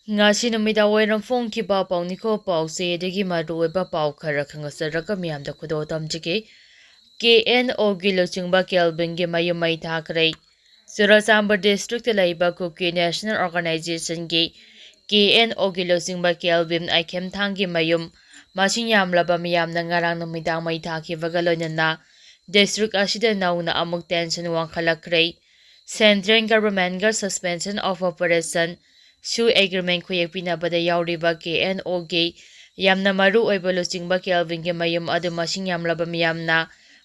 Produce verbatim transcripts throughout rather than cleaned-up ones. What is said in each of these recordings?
ꯉꯁꯤ ꯅꯨꯃꯤꯗꯥꯡ ꯋꯥꯏꯔꯝ ꯐꯣꯡꯈꯤꯕ ꯄꯥꯎꯅꯤꯈꯣ ꯄꯥꯎꯆꯦꯗꯒꯤ ꯃꯔꯨꯑꯣꯏꯕ ꯄꯥꯎ ꯈꯔ ꯈꯪꯍꯟꯖꯔꯒ ꯃꯤꯌꯥꯝꯗ ꯈꯨꯗꯣꯜ ꯇꯝꯖꯒꯦ꯫ ꯀꯦ ꯑꯦꯟ ꯑꯣꯒꯤ ꯂꯨꯆꯤꯡꯕ ꯀꯦꯜꯕꯤꯟꯒꯤ ꯃꯌꯨꯝ ꯃꯩ ꯊꯥꯈ꯭ꯔꯦ꯫ ꯆꯨꯔꯆꯥꯟꯄꯨꯔ ꯗꯤꯁꯇ꯭ꯔꯤꯛꯇ ꯂꯩꯕ ꯀꯨꯀꯤ ꯅꯦꯁꯅꯦꯜ ꯑꯣꯔꯒꯅꯥꯏꯖꯦꯁꯟꯒꯤ ꯀꯦ ꯑꯦꯟ ꯑꯣꯒꯤ ꯂꯨꯆꯤꯡꯕ ꯀꯦꯜꯕꯤꯟ ꯑꯥꯏꯈꯦꯝꯊꯥꯡꯒꯤ ꯃꯌꯨꯝ ꯃꯁꯤꯡ ꯌꯥꯝꯂꯕ ꯃꯤꯌꯥꯝꯅ ꯉꯔꯥꯡ ꯅꯨꯃꯤꯗꯥꯡ ꯃꯩ ꯊꯥꯈꯤꯕꯒ ꯂꯣꯏꯅꯅ ꯗꯤꯁꯇ꯭ꯔꯤꯛ ꯑꯁꯤꯗ ꯅꯧꯅ ꯑꯃꯨꯛ ꯇꯦꯟꯁꯟ ꯋꯥꯡꯈꯠꯂꯛꯈ꯭ꯔꯦ꯫ ꯁꯦꯟꯇ꯭ꯔꯦꯜ ꯒꯚꯔꯟꯃꯦꯟꯠꯒ suspension of operation, SoO agreement ꯈꯨꯌꯦꯛ ꯄꯤꯅꯕꯗ ꯌꯥꯎꯔꯤꯕ ꯀꯦ ꯑꯦꯟ ꯑꯣꯒꯤ ꯌꯥꯝꯅ ꯃꯔꯨ ꯑꯣꯏꯕ ꯂꯨꯆꯤꯡꯕ ꯀꯦꯜꯕꯤꯟꯒꯤ ꯃꯌꯨꯝ ꯑꯗꯨ ꯃꯁꯤꯡ ꯌꯥꯝꯂꯕ ꯃꯤꯌꯥꯝꯅ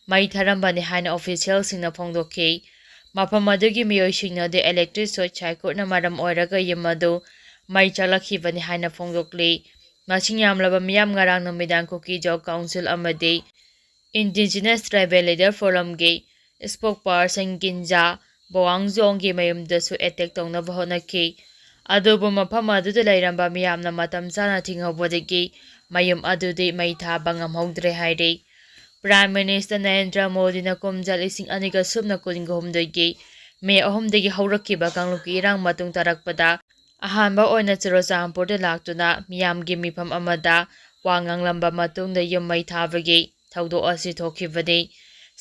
ꯃꯩ ꯊꯥꯔꯝꯕꯅꯤ ꯍꯥꯏꯅ ꯑꯣꯐꯤꯁꯤꯌꯦꯜꯁꯤꯡꯅ ꯐꯣꯡꯗꯣꯛꯈꯤ꯫ ꯃꯐꯝ ꯑꯗꯨꯒꯤ ꯃꯤꯑꯣꯏꯁꯤꯡꯅ ꯑꯗꯨ ꯏꯂꯦꯛꯇ꯭ꯔꯤꯛ ꯁꯣꯔꯠ ꯁꯥꯔꯀ꯭ꯌꯨꯠꯅ ꯃꯔꯝ ꯑꯣꯏꯔꯒ ꯌꯨꯝ ꯑꯗꯨ ꯃꯩ ꯆꯥꯛꯂꯛꯈꯤꯕꯅꯤ ꯍꯥꯏꯅ ꯐꯣꯡꯗꯣꯛꯂꯤ꯫ ꯃꯁꯤꯡ ꯌꯥꯝꯂꯕ ꯃꯤꯌꯥꯝ ꯉꯔꯥꯡ ꯅꯨꯃꯤꯗꯥꯡ ꯀꯨꯀꯤ ꯖꯣꯕ ꯀꯥꯎꯟꯁꯤꯜ ꯑꯃꯗꯤ ꯏꯟꯗꯤꯖꯤꯅꯁ ꯇ꯭ꯔꯥꯏꯕꯦꯜ ꯂꯤꯗꯔ ꯐꯣꯔꯝꯒꯤ ꯁ꯭ꯄꯣꯛꯄꯔꯁꯟ ꯒꯤꯟꯖꯥ ꯕꯣꯋꯥꯡꯖꯣꯡꯒꯤ ꯃꯌꯨꯝꯗꯁꯨ ꯑꯦꯇꯦꯛ ꯇꯧꯅꯕ ꯍꯣꯠꯅꯈꯤ꯫ ꯑꯗꯨꯕꯨ ꯃꯐꯝ ꯑꯗꯨꯗ ꯂꯩꯔꯝꯕ ꯃꯤꯌꯥꯝꯅ ꯃꯇꯝ ꯆꯥꯅ ꯊꯤꯡꯍꯧꯕꯗꯒꯤ ꯃꯌꯨꯝ ꯑꯗꯨꯗꯤ ꯃꯩ ꯊꯥꯕ ꯉꯝꯍꯧꯗ꯭ꯔꯦ ꯍꯥꯏꯔꯤ꯫ ꯄ꯭ꯔꯥꯏꯝ ꯃꯤꯅꯤꯁꯇꯔ ꯅꯔꯦꯟꯗ꯭ꯔ ꯃꯣꯗꯤꯅ ꯀꯨꯝꯖꯥ ꯂꯤꯁꯤꯡ ꯑꯅꯤꯒ ꯁꯨꯞꯅ ꯀꯨꯟꯒ ꯍꯨꯝꯗꯣꯏꯒꯤ ꯃꯦ ꯑꯍꯨꯝꯗꯒꯤ ꯍꯧꯔꯛꯈꯤꯕ ꯀꯥꯡꯂꯨꯞꯀꯤ ꯏꯔꯥꯡ ꯃꯇꯨꯡ ꯇꯥꯔꯛꯄꯗ ꯑꯍꯥꯟꯕ ꯑꯣꯏꯅ ꯆꯨꯔꯆꯥꯟꯄꯨꯔꯗ ꯂꯥꯛꯇꯨꯅ ꯃꯤꯌꯥꯝꯒꯤ ꯃꯤꯐꯝ ꯑꯃꯗ ꯋꯥ ꯉꯥꯡꯂꯝꯕ ꯃꯇꯨꯡꯗ ꯌꯨꯝ ꯃꯩ ꯊꯥꯕꯒꯤ ꯊꯧꯗꯣꯛ ꯑꯁꯤ ꯊꯣꯛꯈꯤꯕꯅꯤ꯫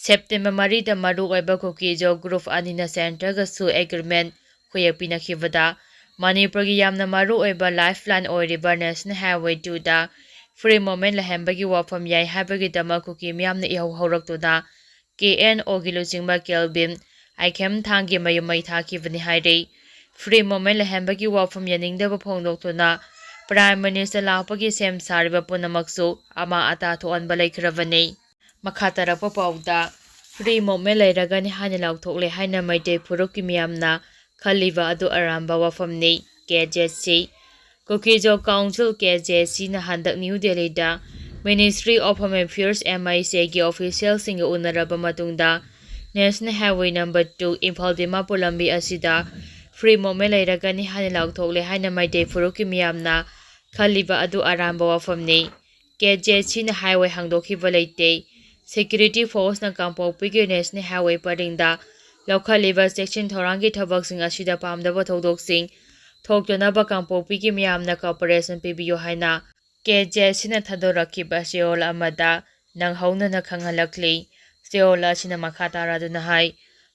ꯁꯦꯞꯇꯦꯝꯕꯔ ꯃꯔꯤꯗ ꯃꯔꯨꯑꯣꯏꯕ ꯀꯨꯀꯤꯖꯣ ꯒ꯭ꯔꯨꯞ ꯑꯅꯤꯅ ꯁꯦꯟꯇꯔꯒꯁꯨ ꯑꯦꯒ꯭ꯔꯤꯃꯦꯟ ꯈꯨꯌꯦꯛ ꯄꯤꯅꯈꯤꯕꯗ ꯃꯅꯤꯄꯨꯔꯒꯤ ꯌꯥꯝꯅ ꯃꯔꯨꯑꯣꯏꯕ ꯂꯥꯏꯐ ꯂꯥꯏꯟ ꯑꯣꯏꯔꯤꯕ ꯅꯦꯁꯅꯦꯜ ꯍꯥꯏꯋꯦ ꯇꯨꯗ ꯐ꯭ꯔꯤ ꯃꯨꯚꯃꯦꯟ ꯂꯩꯍꯟꯕꯒꯤ ꯋꯥꯐꯝ ꯌꯥꯏ ꯍꯥꯏꯕꯒꯤꯗꯃꯛ ꯀꯨꯀꯤ ꯃꯤꯌꯥꯝꯅ ꯏꯍꯧ ꯍꯧꯔꯛꯇꯨꯅ ꯀꯦ ꯑꯦꯟ ꯑꯣꯒꯤ ꯂꯨꯆꯤꯡꯕ ꯀꯦꯜꯕꯤꯟ ꯑꯥꯏꯈꯦꯝꯊꯥꯡꯒꯤ ꯃꯌꯨꯝ ꯃꯩ ꯊꯥꯈꯤꯕꯅꯤ ꯍꯥꯏꯔꯤ꯫ ꯐ꯭ꯔꯤ ꯃꯨꯚꯃꯦꯟ ꯂꯩꯍꯟꯕꯒꯤ ꯋꯥꯐꯝ ꯌꯥꯅꯤꯡꯗꯕ ꯐꯣꯡꯗꯣꯛꯇꯨꯅ ꯄ꯭ꯔꯥꯏꯝ ꯃꯤꯅꯤꯁꯇꯔ ꯂꯥꯛꯄꯒꯤ ꯁꯦꯝ ꯁꯥꯔꯤꯕ ꯄꯨꯝꯅꯃꯛꯁꯨ ꯑꯃꯥ ꯑꯇꯥ ꯊꯣꯛꯍꯟꯕ ꯂꯩꯈ꯭ꯔꯕꯅꯤ꯫ ꯃꯈꯥ ꯇꯥꯔꯛꯄ ꯄꯥꯎꯗ, ꯐ꯭ꯔꯤ ꯃꯨꯚꯃꯦꯟ ꯂꯩꯔꯒꯅꯤ ꯍꯥꯏꯅ ꯂꯥꯎꯊꯣꯛꯂꯦ ꯍꯥꯏꯅ ꯃꯩꯇꯩ ꯐꯨꯔꯨꯞꯀꯤ ꯃꯤꯌꯥꯝꯅ ꯈꯜꯂꯤꯕ ꯑꯗꯨ ꯑꯔꯥꯟꯕ ꯋꯥꯐꯝꯅꯤ, ꯀꯦ ꯖꯦ ꯁꯤ꯫ ꯀꯨꯀꯤꯖꯣ ꯀꯥꯎꯟꯁꯤꯜ, ꯀꯦ ꯖꯦ ꯁꯤꯅ ꯍꯟꯗꯛ ꯅ꯭ꯌꯨ ꯗꯦꯜꯂꯤꯗ Ministry of Home Affairs, M I C ꯒꯤ ꯑꯣꯐꯤꯁꯤꯌꯦꯜꯁꯤꯡꯒ ꯎꯅꯔꯕ ꯃꯇꯨꯡꯗ National Highway number two Imphal Dimapur ꯂꯝꯕꯤ ꯑꯁꯤꯗ ꯐ꯭ꯔꯤ ꯃꯨꯚꯃꯦꯟ ꯂꯩꯔꯒꯅꯤ ꯍꯥꯏꯅ ꯂꯥꯎꯊꯣꯛꯂꯦ ꯍꯥꯏꯅ ꯃꯩꯇꯩ ꯐꯨꯔꯨꯞꯀꯤ ꯃꯤꯌꯥꯝꯅ ꯈꯜꯂꯤꯕ ꯑꯗꯨ ꯑꯔꯥꯟꯕ ꯋꯥꯐꯝꯅꯤ꯫ ꯀꯦ ꯖꯦ ꯁꯤꯅ ꯍꯥꯏꯋꯦ ꯍꯥꯡꯗꯣꯛꯈꯤꯕ ꯂꯩꯇꯦ꯫ ꯁꯦꯀ꯭ꯌꯨꯔꯤꯇꯤ ꯐꯣꯔꯁꯅ ꯀꯥꯡꯄꯣꯛꯄꯤꯒꯤ ꯅꯦꯁꯅꯦꯜ ꯍꯥꯏꯋꯦ ꯄꯔꯤꯡꯗ ꯂꯧꯈꯠꯂꯤꯕ ꯆꯦꯛꯁꯤꯟ ꯊꯧꯔꯥꯡꯒꯤ ꯊꯕꯛꯁꯤꯡ ꯑꯁꯤꯗ ꯄꯥꯝꯗꯕ ꯊꯧꯗꯣꯛꯁꯤꯡ ꯊꯣꯛꯇꯅꯕ ꯀꯥꯡꯄꯣꯛꯄꯤꯒꯤ ꯃꯤꯌꯥꯝꯅ cooperation ꯄꯤꯕꯤꯌꯨ ꯍꯥꯏꯅ ꯀꯦ ꯖꯦ ꯁꯤꯅ ꯊꯥꯗꯣꯔꯛꯈꯤꯕ ꯆꯦꯔꯣꯜ ꯑꯃꯗ ꯅꯪꯍꯧꯅꯅ ꯈꯪꯍꯜꯂꯛꯂꯤ꯫ ꯆꯦꯔꯣꯜ ꯑꯁꯤꯅ ꯃꯈꯥ ꯇꯥꯔꯗꯨꯅ ꯍꯥꯏ,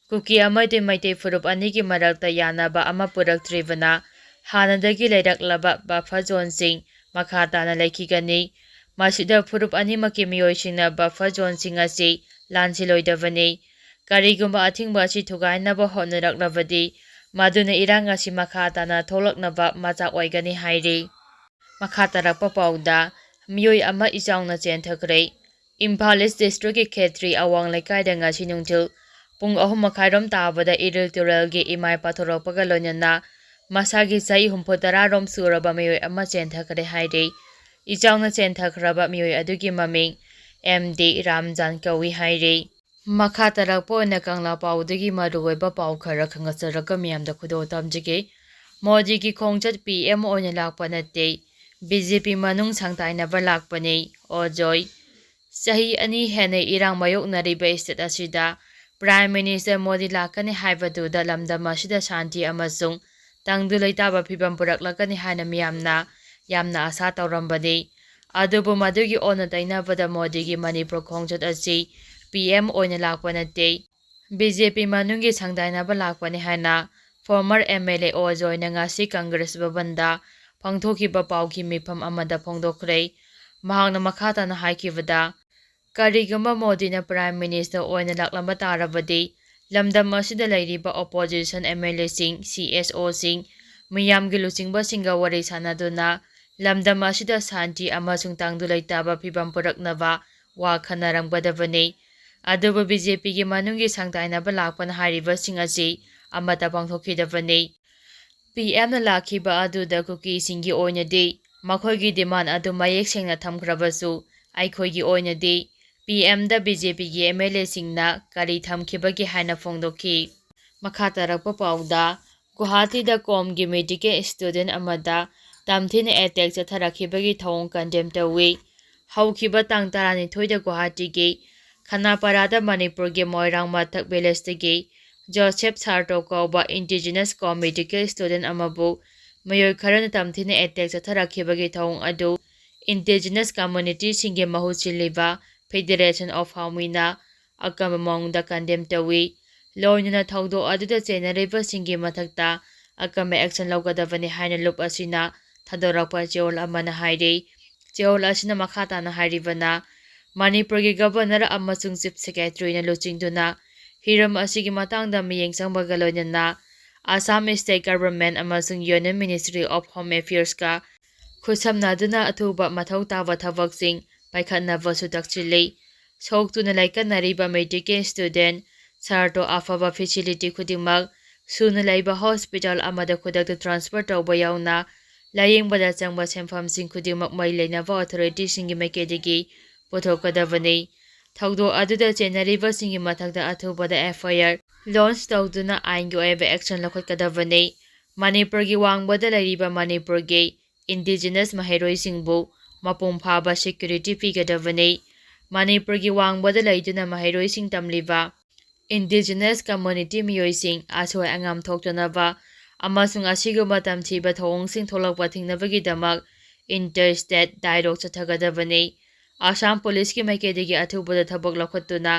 ꯀꯨꯀꯤ ꯑꯃꯗꯤ ꯃꯩꯇꯩ ꯐꯨꯔꯨꯞ ꯑꯅꯤꯒꯤ ꯃꯔꯛꯇ ꯌꯥꯅꯕ ꯑꯃ ꯄꯨꯔꯛꯇ꯭ꯔꯤꯕꯅ ꯍꯥꯟꯅꯗꯒꯤ ꯂꯩꯔꯛꯂꯕ buffer zoneꯁꯤꯡ ꯃꯈꯥ ꯇꯥꯅ ꯂꯩꯈꯤꯒꯅꯤ꯫ ꯃꯁꯤꯗ ꯐꯨꯔꯨꯞ ꯑꯅꯤꯃꯛꯀꯤ ꯃꯤꯑꯣꯏꯁꯤꯡꯅ buffer zoneꯁꯤꯡ ꯑꯁꯤ ꯂꯥꯟꯁꯤꯜꯂꯣꯏꯗꯕꯅꯤ꯫ ꯀꯔꯤꯒꯨꯝꯕ ꯑꯊꯤꯡꯕ ꯑꯁꯤ ꯊꯨꯒꯥꯏꯅꯕ ꯍꯣꯠꯅꯔꯛꯂꯕꯗꯤ, ꯃꯗꯨꯅ ꯏꯔꯥꯡ ꯑꯁꯤ ꯃꯈꯥ ꯇꯥꯅ ꯊꯣꯛꯂꯛꯅꯕ ꯃꯆꯥꯛ ꯑꯣꯏꯒꯅꯤ ꯍꯥꯏꯔꯤ꯫ ꯃꯈꯥ ꯇꯥꯔꯛꯄ ꯄꯥꯎꯗ, ꯃꯤꯑꯣꯏ ꯑꯃ ꯏꯆꯥꯎꯅ ꯆꯦꯟꯊꯈ꯭ꯔꯦ꯫ ꯏꯝꯐꯥꯜ ꯏꯁ ꯗꯤꯁꯇ꯭ꯔꯤꯛꯀꯤ ꯈꯦꯇ꯭ꯔꯤ ꯑꯋꯥꯡ ꯂꯩꯀꯥꯏꯗ ꯉꯁꯤ ꯅꯨꯡꯊꯤꯜ ꯄꯨꯡ ꯑꯍꯨꯝ ꯃꯈꯥꯏꯔꯣꯝ ꯇꯥꯕꯗ ꯏꯔꯤꯜ ꯇꯨꯔꯦꯜꯒꯤ ꯏꯃꯥꯏ ꯄꯥꯊꯣꯔꯛꯄꯒ ꯂꯣꯏꯅꯅ ꯃꯁꯥꯒꯤ ꯆꯍꯤ ꯍꯨꯝꯐꯨ ꯇꯔꯥꯔꯣꯝ ꯁꯨꯔꯕ ꯃꯤꯑꯣꯏ ꯑꯃ ꯆꯦꯟꯊꯈ꯭ꯔꯦ ꯍꯥꯏꯔꯤ꯫ ꯏꯆꯥꯎꯅ ꯆꯦꯟꯊꯈ꯭ꯔꯕ ꯃꯤꯑꯣꯏ ꯑꯗꯨꯒꯤ ꯃꯃꯤꯡ ꯑꯦꯝ ꯗꯤ ꯔꯥꯝꯖꯥꯟ ꯀꯧꯏ ꯍꯥꯏꯔꯤ꯫ ꯃꯈꯥ ꯇꯥꯔꯛꯄ ꯑꯣꯏꯅ ꯀꯪꯂꯥ ꯄꯥꯎꯗꯒꯤ ꯃꯔꯨꯑꯣꯏꯕ ꯄꯥꯎ ꯈꯔ ꯈꯪꯍꯟꯖꯔꯒ ꯃꯤꯌꯥꯝꯗ ꯈꯨꯗꯣꯜ ꯇꯝꯖꯒꯦ꯫ ꯃꯣꯗꯤꯒꯤ ꯈꯣꯡꯆꯠ ꯄꯤ ꯑꯦꯝ ꯑꯣꯏꯅ ꯂꯥꯛꯄ ꯅꯠꯇꯦ, ꯕꯤ ꯖꯦ ꯄꯤ ꯃꯅꯨꯡ ꯁꯪꯇꯥꯏꯅꯕ ꯂꯥꯛꯄꯅꯤ, ꯑꯣꯖꯣꯏ꯫ ꯆꯍꯤ ꯑꯅꯤ ꯍꯦꯟꯅ ꯏꯔꯥꯡ ꯃꯥꯌꯣꯛꯅꯔꯤꯕ state ꯑꯁꯤꯗ Prime Minister ꯃꯣꯗꯤ ꯂꯥꯛꯀꯅꯤ ꯍꯥꯏꯕꯗꯨꯗ ꯂꯝꯗꯝ ꯑꯁꯤꯗ ꯁꯥꯟꯇꯤ ꯑꯃꯁꯨꯡ ꯇꯪꯗꯨ ꯂꯩꯇꯥꯕ ꯐꯤꯕꯝ ꯄꯨꯔꯛꯂꯛꯀꯅꯤ ꯍꯥꯏꯅ ꯃꯤꯌꯥꯝꯅ ꯌꯥꯝꯅ ꯑꯁꯥ ꯇꯧꯔꯝꯕꯅꯤ꯫ ꯑꯗꯨꯕꯨ ꯃꯗꯨꯒꯤ ꯑꯣꯟꯅ ꯇꯩꯅꯕꯗ ꯃꯣꯗꯤꯒꯤ ꯃꯅꯤꯄꯨꯔ ꯈꯣꯡꯆꯠ ꯑꯁꯤ ꯄꯤ ꯑꯦꯝ ꯑꯣꯏꯅ ꯂꯥꯛꯄ ꯅꯠꯇꯦ, ꯕꯤ ꯖꯦ ꯄꯤ ꯃꯅꯨꯡꯒꯤ ꯁꯪꯗꯥꯏꯅꯕ ꯂꯥꯛꯄꯅꯤ ꯍꯥꯏꯅ former M L A ꯑꯣ ꯖꯣꯏꯅ ꯉꯁꯤ ꯀꯪꯒ꯭ꯔꯦꯁ ꯚꯕꯟꯗ ꯄꯥꯡꯊꯣꯛꯈꯤꯕ ꯄꯥꯎꯒꯤ ꯃꯤꯐꯝ ꯑꯃꯗ ꯐꯣꯡꯗꯣꯛꯈ꯭ꯔꯦ꯫ ꯃꯍꯥꯛꯅ ꯃꯈꯥ ꯇꯥꯅ ꯍꯥꯏꯈꯤꯕꯗ, ꯀꯔꯤꯒꯨꯝꯕ ꯃꯣꯗꯤꯅ Prime Minister ꯑꯣꯏꯅ ꯂꯥꯛꯂꯝꯕ ꯇꯥꯔꯕꯗꯤ, ꯂꯝꯗꯝ ꯑꯁꯤꯗ ꯂꯩꯔꯤꯕ opposition M L A ꯁꯤꯡ, C S O ꯁꯤꯡ, ꯃꯤꯌꯥꯝꯒꯤ ꯂꯨꯆꯤꯡꯕꯁꯤꯡꯒ ꯋꯥꯔꯤ ꯁꯥꯟꯅꯗꯨꯅ ꯂꯝꯗꯝ ꯑꯁꯤꯗ ꯁꯥꯟꯇꯤ ꯑꯃꯁꯨꯡ ꯇꯪꯗꯨ ꯂꯩꯇꯥꯕ ꯐꯤꯕꯝ ꯄꯨꯔꯛꯅꯕ ꯋꯥ ꯈꯟꯅꯔꯝꯒꯗꯕꯅꯤ꯫ ꯑꯗꯨꯕꯨ ꯕꯤ ꯖꯦ ꯄꯤꯒꯤ ꯃꯅꯨꯡꯒꯤ ꯁꯪꯗꯥꯏꯅꯕ ꯂꯥꯛꯄꯅ ꯍꯥꯏꯔꯤꯕꯁꯤꯡ ꯑꯁꯤ ꯑꯃꯠꯇ ꯄꯥꯡꯊꯣꯛꯈꯤꯗꯕꯅꯤ꯫ ꯄꯤ ꯑꯦꯝꯅ ꯂꯥꯛꯈꯤꯕ ꯑꯗꯨꯗ ꯀꯨꯀꯤꯁꯤꯡꯒꯤ ꯑꯣꯏꯅꯗꯤ ꯃꯈꯣꯏꯒꯤ demand ꯑꯗꯨ ꯃꯌꯦꯛ ꯁꯦꯡꯅ ꯊꯝꯈ꯭ꯔꯕꯁꯨ, ꯑꯩꯈꯣꯏꯒꯤ ꯑꯣꯏꯅꯗꯤ ꯄꯤ ꯑꯦꯝꯗ ꯕꯤ ꯖꯦ ꯄꯤꯒꯤ M L A ꯁꯤꯡꯅ ꯀꯔꯤ ꯊꯝꯈꯤꯕꯒꯦ ꯍꯥꯏꯅ ꯐꯣꯡꯗꯣꯛꯈꯤ꯫ ꯃꯈꯥ ꯇꯥꯔꯛꯄ ꯄꯥꯎꯗ, ꯒꯨꯋꯥꯍꯥꯇꯤꯗ ꯀꯣꯝꯒꯤ medical student ꯑꯃꯗ ꯇꯝꯊꯤꯅ attack ꯆꯠꯊꯔꯛꯈꯤꯕꯒꯤ ꯊꯧꯑꯣꯡ condemn ꯇꯧꯏ꯫ ꯍꯧꯈꯤꯕ ꯇꯥꯡ ꯇꯔꯥꯅꯤꯊꯣꯏꯗ ꯒꯨꯋꯥꯍꯥꯇꯤꯒꯤ ꯈꯅꯥꯄꯥꯔꯥꯗ ꯃꯅꯤꯄꯨꯔꯒꯤ ꯃꯣꯏꯔꯥꯡ ꯃꯊꯛ villageꯇꯒꯤ ꯖꯣꯁꯦꯐ ꯁꯥꯔꯇꯣ ꯀꯧꯕ indigenous ꯀꯣꯝ medical student ꯑꯃꯕꯨ ꯃꯤꯑꯣꯏ ꯈꯔꯅ ꯇꯝꯊꯤꯅ ꯑꯦꯇꯦꯛ ꯆꯠꯊꯔꯛꯈꯤꯕꯒꯤ ꯊꯧꯑꯣꯡ ꯑꯗꯨ ꯏꯟꯗꯤꯖꯤꯅꯁ ꯀꯝꯃꯨꯅꯤꯇꯤꯁꯤꯡꯒꯤ ꯃꯍꯨꯠ ꯁꯤꯜꯂꯤꯕ ꯐꯦꯗꯦꯔꯦꯁꯟ ꯑꯣꯐ ꯍꯥꯎꯃꯤꯅ ꯑꯀꯟꯕ ꯃꯑꯣꯡꯗ ꯀꯟꯗꯦꯝ ꯇꯧꯏ꯫ ꯂꯣꯏꯅꯅ ꯊꯧꯗꯣꯛ ꯑꯗꯨꯗ ꯆꯦꯟꯅꯔꯤꯕꯁꯤꯡꯒꯤ ꯃꯊꯛꯇ ꯑꯀꯟꯕ ꯑꯦꯛꯁꯟ ꯂꯧꯒꯗꯕꯅꯤ ꯍꯥꯏꯅ ꯂꯨꯞ ꯑꯁꯤꯅ ꯊꯥꯗꯣꯔꯛꯄ ꯆꯦꯔꯣꯜ ꯑꯃꯅ ꯍꯥꯏꯔꯤ꯫ ꯆꯦꯔꯣꯜ ꯑꯁꯤꯅ ꯃꯈꯥ ꯇꯥꯅ ꯍꯥꯏꯔꯤꯕꯅ, ꯃꯅꯤꯄꯨꯔꯒꯤ ꯒꯕꯔꯅꯔ ꯑꯃꯁꯨꯡ ꯆꯤꯐ ꯁꯦꯀ꯭ꯔꯦꯇꯔꯤꯅ ꯂꯨꯆꯤꯡꯗꯨꯅ ꯍꯤꯔꯝ ꯑꯁꯤꯒꯤ ꯃꯇꯥꯡꯗ ꯃꯤꯠꯌꯦꯡ ꯆꯪꯕꯒ ꯂꯣꯏꯅꯅ ꯑꯁꯥꯝ ꯁ꯭ꯇꯦꯠ ꯒꯚꯔꯟꯃꯦꯟꯠ ꯑꯃꯁꯨꯡ ꯌꯨꯅꯤꯌꯟ ꯃꯤꯅꯤꯁꯇ꯭ꯔꯤ ꯑꯣꯐ ꯍꯣꯝ ꯑꯦꯐꯤꯌꯔꯁꯀ ꯈꯨꯠꯁꯝꯅꯗꯨꯅ ꯑꯊꯨꯕ ꯃꯊꯧ ꯇꯥꯕ ꯊꯕꯛꯁꯤꯡ ꯄꯥꯏꯈꯠꯅꯕꯁꯨ ꯇꯛꯁꯤꯜꯂꯤ꯫ ꯁꯣꯛꯇꯨꯅ ꯂꯥꯏꯀꯠꯅꯔꯤꯕ ꯃꯦꯗꯤꯀꯦꯜ ꯁ꯭ꯇꯨꯗꯦꯟꯠ ꯁꯥꯇ꯭ꯔ ꯑꯐꯕ ꯐꯦꯁꯤꯂꯤꯇꯤ ꯈꯨꯗꯤꯡꯃꯛ ꯁꯨꯅ ꯂꯩꯕ ꯍꯣꯁꯄꯤꯇꯥꯜ ꯑꯃꯗ ꯈꯨꯗꯛꯇ ꯇ꯭ꯔꯥꯟꯁꯐꯔ ꯇꯧꯕ ꯌꯥꯎꯅ ꯂꯥꯌꯦꯡꯕꯗ ꯆꯪꯕ ꯁꯦꯟꯐꯝꯁꯤꯡ ꯈꯨꯗꯤꯡꯃꯛ ꯃꯔꯤ ꯂꯩꯅꯕ ꯑꯣꯊꯣꯔꯤꯇꯤꯁꯤꯡꯒꯤ ꯃꯥꯏꯀꯩꯗꯒꯤ ꯄꯨꯊꯣꯛꯀꯗꯕꯅꯤ꯫ ꯊꯧꯗꯣꯛ ꯑꯗꯨꯗ ꯆꯦꯟꯅꯔꯤꯕꯁꯤꯡꯒꯤ ꯃꯊꯛꯇ ꯑꯊꯨꯕꯗ ꯑꯦꯐ ꯑꯥꯏ ꯑꯥꯔ ꯂꯣꯟꯆ ꯇꯧꯗꯨꯅ ꯑꯥꯏꯟꯒꯤ ꯑꯣꯏꯕ ꯑꯦꯛꯁꯟ ꯂꯧꯈꯠꯀꯗꯕꯅꯤ꯫ ꯃꯅꯤꯄꯨꯔꯒꯤ ꯋꯥꯡꯃꯗ ꯂꯩꯔꯤꯕ ꯃꯅꯤꯄꯨꯔꯒꯤ ꯏꯟꯗꯤꯖꯤꯅꯁ ꯃꯍꯩꯔꯣꯏꯁꯤꯡꯕꯨ ꯃꯄꯨꯡ ꯐꯥꯕ ꯁꯦꯀ꯭ꯌꯨꯔꯤꯇꯤ ꯄꯤꯒꯗꯕꯅꯤ꯫ ꯃꯅꯤꯄꯨꯔꯒꯤ ꯋꯥꯡꯃꯗ ꯂꯩꯗꯨꯅ ꯃꯍꯩꯔꯣꯏꯁꯤꯡ ꯇꯝꯂꯤꯕ ꯏꯟꯗꯤꯖꯤꯅꯁ ꯀꯝꯃꯨꯅꯤꯇꯤ ꯃꯤꯑꯣꯏꯁꯤꯡ ꯑꯁꯣꯏ ꯑꯉꯥꯝ ꯊꯣꯛꯇꯅꯕ ꯑꯃꯁꯨꯡ ꯑꯁꯤꯒꯨꯝꯕ ꯇꯝꯊꯤꯕ ꯊꯧꯑꯣꯡꯁꯤꯡ ꯊꯣꯛꯂꯛꯄ ꯊꯤꯡꯅꯕꯒꯤꯗꯃꯛ ꯏꯟꯇꯔ ꯁ꯭ꯇꯦꯠ ꯗꯥꯏꯂꯣꯒ ꯆꯠꯊꯒꯗꯕꯅꯤ꯫ ꯑꯁꯥꯝ ꯄꯨꯂꯤꯁꯀꯤ ꯃꯥꯏꯀꯩꯗꯒꯤ ꯑꯊꯨꯕꯗ ꯊꯕꯛ ꯂꯧꯈꯠꯇꯨꯅ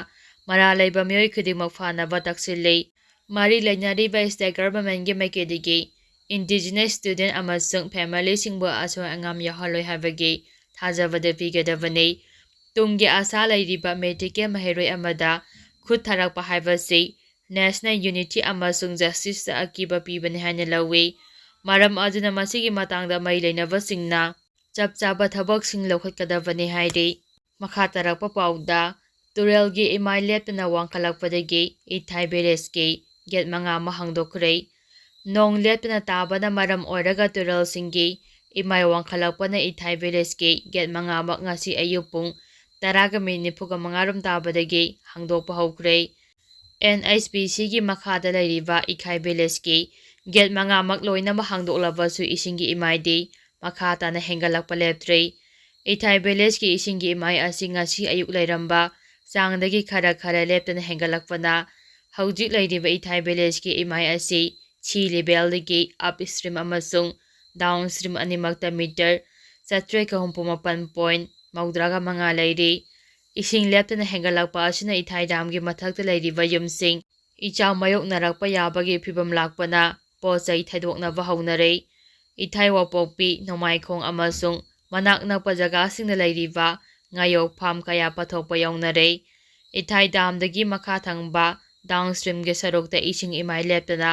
ꯃꯔꯥꯜ ꯂꯩꯕ ꯃꯤꯑꯣꯏ ꯈꯨꯗꯤꯡꯃꯛ ꯐꯥꯅꯕ ꯇꯛꯁꯤꯜꯂꯤ꯫ ꯃꯔꯤ ꯂꯩꯅꯔꯤꯕ ꯁ꯭ꯇꯦꯠ ꯒꯚꯔꯟꯃꯦꯟꯠꯀꯤ ꯃꯥꯏꯀꯩꯗꯒꯤ ꯏꯟꯗꯤꯖꯤꯅꯁ ꯁ꯭ꯇꯨꯗꯦꯟꯠ ꯑꯃꯁꯨꯡ ꯐꯦꯃꯤꯂꯤꯁꯤꯡꯕꯨ ꯑꯁꯣꯏ ꯑꯉꯥꯝ ꯌꯥꯎꯍꯜꯂꯣꯏ ꯍꯥꯏꯕꯒꯤ ꯊꯥꯖꯕꯗ ꯄꯤꯒꯗꯕꯅꯤ꯫ ꯇꯨꯡꯒꯤ ꯑꯁꯥ ꯂꯩꯔꯤꯕ ꯃꯦꯗꯤꯀꯦꯜ ꯃꯍꯩꯔꯣꯏ ꯑꯃꯗ ꯈꯨꯠ ꯊꯥꯔꯛꯄ ꯍꯥꯏꯕꯁꯤ ꯅꯦꯁꯅꯦꯜ ꯌꯨꯅꯤꯇꯤ ꯑꯃꯁꯨꯡ ꯖꯁꯇꯤꯁꯇ ꯑꯀꯤꯕ ꯄꯤꯕꯅꯤ ꯍꯥꯏꯅ ꯂꯧꯏ꯫ ꯃꯔꯝ ꯑꯗꯨꯅ ꯃꯁꯤꯒꯤ ꯃꯇꯥꯡꯗ ꯃꯔꯤ ꯂꯩꯅꯕꯁꯤꯡꯅ ꯆꯞ ꯆꯥꯕ ꯊꯕꯛꯁꯤꯡ ꯂꯧꯈꯠꯀꯗꯕꯅꯤ ꯍꯥꯏꯔꯤ꯫ ꯃꯈꯥ ꯇꯥꯔꯛꯄ ꯄꯥꯎꯗ, ꯇꯨꯔꯦꯜꯒꯤ ꯏꯃꯥꯏ ꯂꯦꯞꯇꯅ ꯋꯥꯡꯈꯠꯂꯛꯄꯗꯒꯤ ꯏꯊꯥꯏ ꯚꯤꯂꯦꯖꯀꯤ ꯒꯦꯠ ꯃꯉꯥ ꯑꯃ ꯍꯥꯡꯗꯣꯛꯈ꯭ꯔꯦ꯫ ꯅꯣꯡ ꯂꯦꯞꯇꯅ ꯇꯥꯕꯅ ꯃꯔꯝ ꯑꯣꯏꯔꯒ ꯇꯨꯔꯦꯜꯁꯤꯡꯒꯤ ꯏꯃꯥꯏ ꯋꯥꯡꯈꯠꯂꯛꯄꯅ ꯏꯊꯥꯏ ꯚꯤꯂꯦꯖꯀꯤ ꯒꯦꯠ ꯃꯉꯥꯃꯛ ꯉꯁꯤ ꯑꯌꯨꯛ ꯄꯨꯡ ꯇꯔꯥꯒ ꯃꯤꯅꯤꯠ ꯅꯤꯐꯨꯒ ꯃꯉꯥ ꯔꯣꯝ ꯇꯥꯕꯗꯒꯤ ꯍꯥꯡꯗꯣꯛꯄ ꯍꯧꯈ꯭ꯔꯦ꯫ ꯑꯦꯟ ꯑꯩꯆ ꯄꯤ ꯁꯤꯒꯤ ꯃꯈꯥꯗ ꯂꯩꯔꯤꯕ ꯏꯊꯥꯏ ꯚꯤꯂꯦꯖꯀꯤ ꯒꯦꯠ ꯃꯉꯥꯃꯛ ꯂꯣꯏꯅꯃꯛ ꯍꯥꯡꯗꯣꯛꯂꯕꯁꯨ ꯏꯁꯤꯡꯒꯤ ꯏꯃꯥꯏꯗꯤ ꯃꯈꯥ ꯇꯥꯅ ꯍꯦꯟꯒꯠꯂꯛꯄ ꯂꯦꯞꯇ꯭ꯔꯤ꯫ ꯏꯊꯥꯏ ꯚꯤꯂꯦꯖꯀꯤ ꯏꯁꯤꯡꯒꯤ ꯏꯃꯥꯏ ꯑꯁꯤ ꯉꯁꯤ ꯑꯌꯨꯛ ꯂꯩꯔꯝꯕ ꯆꯥꯡꯗꯒꯤ ꯈꯔ ꯈꯔ ꯂꯦꯞꯇꯅ ꯍꯦꯟꯒꯠꯂꯛꯄꯅ ꯍꯧꯖꯤꯛ ꯂꯩꯔꯤꯕ ꯏꯊꯥꯏ ꯚꯤꯂꯦꯖꯀꯤ ꯏꯃꯥꯏ ꯑꯁꯤ ꯁꯤ ꯂꯦꯚꯦꯜꯗꯒꯤ ꯑꯞ ꯁ꯭ꯇ꯭ꯔꯤꯝ ꯑꯃꯁꯨꯡ ꯗꯥꯎꯟ ꯁ꯭ꯇ꯭ꯔꯤꯝ ꯑꯅꯤꯃꯛꯇ ꯃꯤꯇꯔ ꯆꯥꯇ꯭ꯔꯦꯠꯀ ꯍꯨꯝꯐꯨ ꯃꯥꯄꯟ ꯄꯣꯏꯟ ꯃꯧꯗ꯭ꯔꯥꯒ ꯃꯉꯥ ꯂꯩꯔꯤ꯫ ꯏꯁꯤꯡ ꯂꯦꯞꯇꯅ ꯍꯦꯟꯒꯠꯂꯛꯄ ꯑꯁꯤꯅ ꯏꯊꯥꯏ ꯗꯥꯝꯒꯤ ꯃꯊꯛꯇ ꯂꯩꯔꯤꯕ ꯌꯨꯝꯁꯤꯡ ꯏꯆꯥꯎ ꯃꯥꯌꯣꯛꯅꯔꯛꯄ ꯌꯥꯕꯒꯤ ꯐꯤꯚꯝ ꯂꯥꯛꯄꯅ ꯄꯣꯠ ꯆꯩ ꯊꯩꯗꯣꯛꯅꯕ ꯍꯧꯅꯔꯦ꯫ ꯏꯊꯥꯏ ꯋꯥꯄꯣꯛꯄꯤ, ꯅꯣꯡꯃꯥꯏꯈꯣꯡ ꯑꯃꯁꯨꯡ ꯃꯅꯥꯛ ꯅꯛꯄ ꯖꯒꯥꯁꯤꯡꯗ ꯂꯩꯔꯤꯕ ꯉꯥꯌꯣꯛ ꯐꯥꯝ ꯀꯌꯥ ꯄꯥꯊꯣꯛꯄ ꯌꯥꯎꯅꯔꯦ꯫ ꯏꯊꯥꯏ ꯗꯥꯝꯗꯒꯤ ꯃꯈꯥ ꯊꯪꯕ ꯗꯥꯎꯟ ꯁ꯭ꯇ꯭ꯔꯤꯝꯒꯤ ꯁꯔꯨꯛꯇ ꯏꯁꯤꯡ ꯏꯃꯥꯏ ꯂꯦꯞꯇꯅ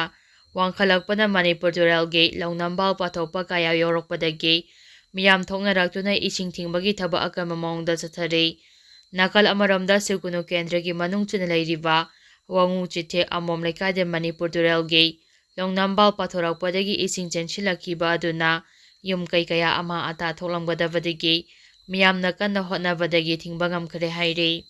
ꯋꯥꯡꯈꯠꯂꯛꯄꯅ ꯃꯅꯤꯄꯨꯔ ꯇꯨꯔꯦꯜꯒꯤ ꯂꯧꯅꯝꯕꯥꯜ ꯄꯥꯊꯣꯛꯄ ꯀꯌꯥ ꯌꯧꯔꯛꯄꯗꯒꯤ ꯃꯤꯌꯥꯝ ꯊꯣꯛꯅꯔꯛꯇꯨꯅ ꯏꯁꯤꯡ ꯊꯤꯡꯕꯒꯤ ꯊꯕꯛ ꯑꯀꯟꯕ ꯃꯑꯣꯡꯗ ꯆꯠꯊꯔꯤ꯫ ꯅꯥꯀꯜ ꯑꯃꯔꯣꯝꯗ ꯁꯤꯔꯀꯨꯅꯨ ꯀꯦꯟꯗ꯭ꯔꯒꯤ ꯃꯅꯨꯡ ꯆꯟꯅ ꯂꯩꯔꯤꯕ ꯋꯥꯉꯨ ꯆꯤꯊꯦꯛ ꯑꯃꯣꯝ ꯂꯩꯀꯥꯏꯗ ꯃꯅꯤꯄꯨꯔ ꯇꯨꯔꯦꯜꯒꯤ ꯂꯧꯅꯝꯕꯥꯜ ꯄꯥꯊꯣꯔꯛꯄꯗꯒꯤ ꯏꯁꯤꯡ ꯆꯦꯟꯁꯤꯜꯂꯛꯈꯤꯕ ꯑꯗꯨꯅ ꯌꯨꯝ ꯀꯩ ꯀꯌꯥ ꯑꯃꯥꯡ ꯑꯇꯥ ꯊꯣꯛꯂꯝꯒꯗꯕꯗꯒꯤ ꯃꯤꯌꯥꯝꯅ ꯀꯟꯅ ꯍꯣꯠꯅꯕꯗꯒꯤ ꯊꯤꯡꯕ ꯉꯝꯈ꯭ꯔꯦ ꯍꯥꯏꯔꯤ꯫